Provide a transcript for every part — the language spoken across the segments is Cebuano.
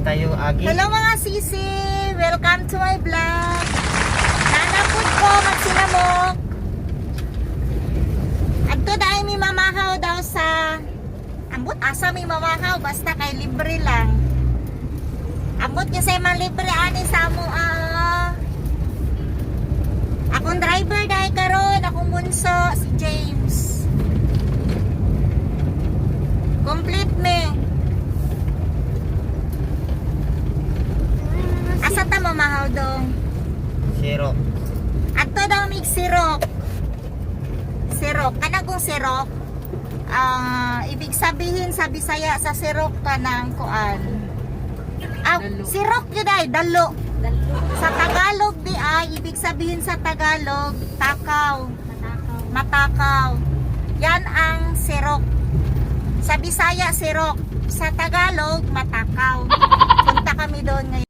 tayo agi. Hello, mga sisi! Welcome to my vlog! Nanapod ko, magsinamok! Adto dahil may mamahaw daw sa. Ambot, asa may mamahaw, basta kay libre lang. Ambot niya sa mga libre ani sa amo ah. Akong driver dahil karon, akong bunso, si James. Complete me. Asa ta mamahaw dong? Zero. Adto daw mig sirok. Sirok. Kana kung sirok, ah, ibig sabihin sa Bisaya sa sirok kanang kuan. Ah, sirok yun ay dalo. Sa Tagalog di ay ibig sabihin sa Tagalog takaw, matakaw. Yan ang sirok. Sa Bisaya sirok, sa Tagalog matakaw. Punta kami doon ngayon.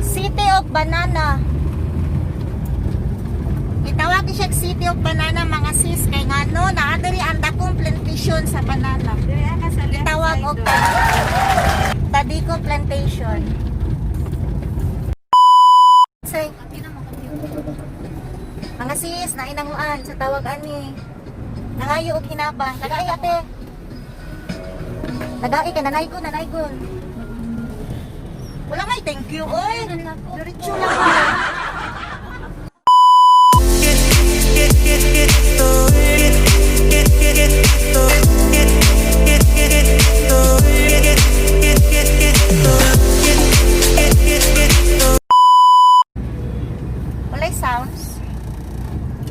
City of Banana. Gitawag siya City of Banana, mga sis, kay ngano naa diri ang dakong plantation sa banana. Gitawag og Tadeco Plantation. Say, mga sis, nainanguan sa tawag ani. Nangayo og hinabang. Tagay, ate. Tagay ka nanay ko, nanay ko. Wala may thank you, oy. Diretso lang ko. Walay sounds.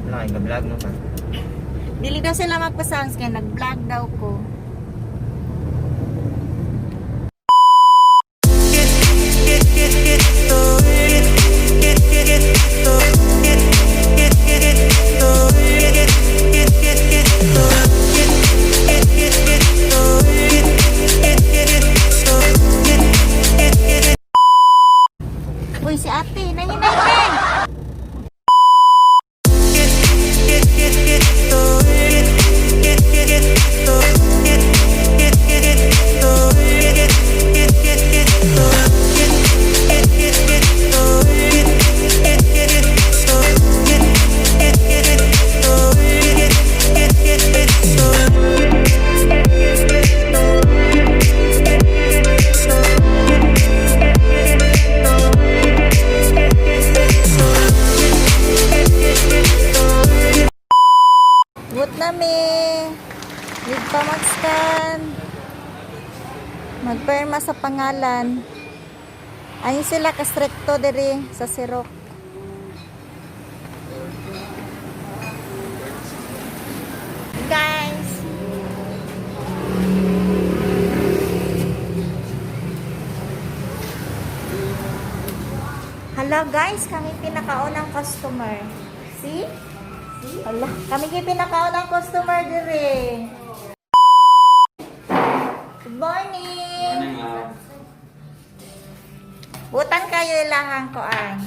Wala kay vlog naman. Dili daw sila magpa-sounds kaya nag-vlog daw ko. Uy, si ate, nahinay din! Good na mi. Need pa mag-scan. Magperma sa pangalan. Ayun sila kastrikto diri sa Sirok. Guys. Hello guys, kami pinakaunang customer. See? Hala, kami yung pinakaunang customer dire. Good morning. Butan kayo ilahang koan.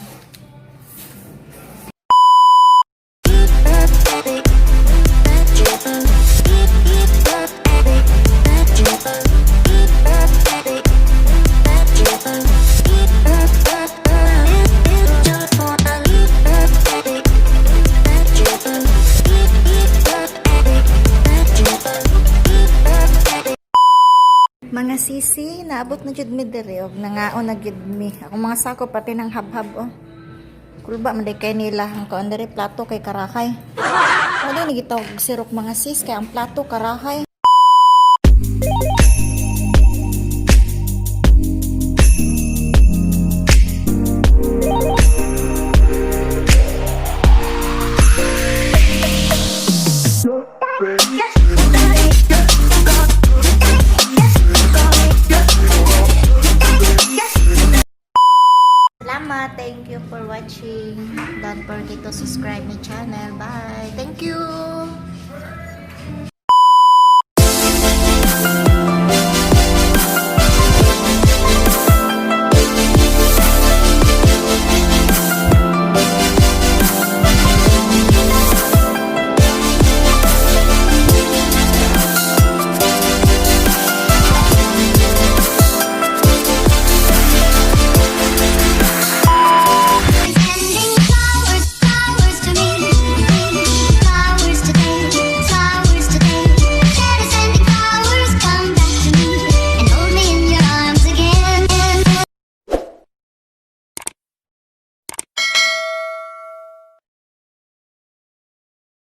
Mga sisi, naabot na jud mi diri og nangaon na jud mi. Akong mga sako pati ng habhab oh. Kulba man day kay nila ang kuan diri, plato kay karahay. Wala ni gitawag sirok, mga sis, kay ang plato karahay. Salamat. Thank you for watching. Don't forget to subscribe my channel. Bye. Thank you.